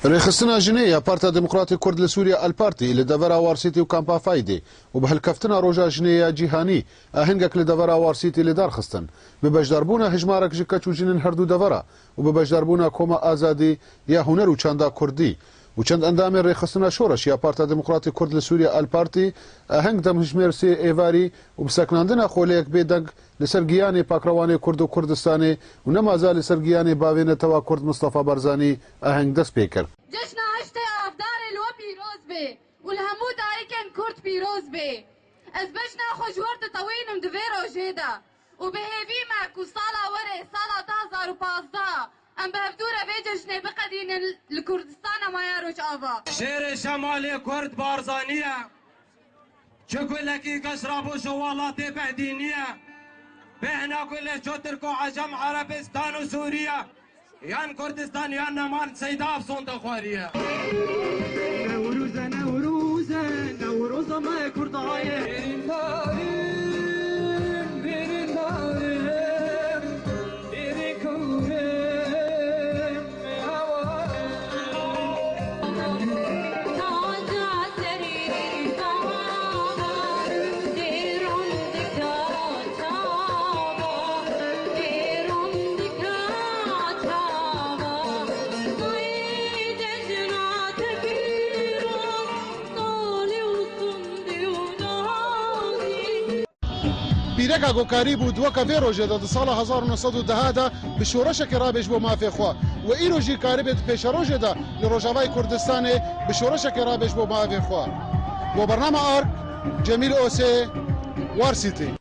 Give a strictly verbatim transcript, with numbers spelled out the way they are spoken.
Rêxistina jinê ya Partiya Demokratê Kurd li Sûriye El Partî li devera Warsîtî û Kampa Faydê û bi hilkeftina Roja Jinê ya Cîhanî ahengek li devera Warsîtî li dar xistin. Bi beşdarbûna hejmarek ji keç û jinên her du devera û bi beşdarbûna Koma Azadî ya Huner û Çanda Kurdî û çend endamên Rêxistina Şoreş ya Partiya Demokratê Kurd li Sûriye El Partî aheng demjimêr sê êvarî û bi seknandina xoleyek bêdeng li ser giyanê pakrewanê Kurd û Kurdistanê û nemaza li ser giyanê bavê netewa Kurd Mistefa Barzanî aheng dest pê kir. Cejna heştê Avdarê li we pîroz bê û li hemû dayikên Kurd pîroz bê. Ez bejna xwe ji we re ditewînim di vê rojê de û bi hêvî me ku sala werê, sala du hazar û pazdeh, em bi hevdû re vê cejnê biqedînin li Kurdistana me ya Rojava. Şêrê Şemalê Kurd Barzanî ye. Çi gulekî geş rabû ji welatê behdî niye. Bêhna gulê ço Tirk û Ecem, Erebistan û Sûriye, yan Kurdistan yan Neman, Seyda Efson de xwariye. Newrûz e, Newrûz e, Newroza me Kurda ye. Bêrîn darim, bêrîn darim, bêrîn kewrim. Pîreka ku karîbû di weke vê rojê de di sala hezar û neh sed û deh de bi şoreşekê rabêj bo mafê xwe û îro jî karibê di pêşerojê de li Rojavayê Kurdistanê bi şoreşekê rabêj bo mafê xwe. Bo bername Ark, Cemîl Osê, Warsîtî.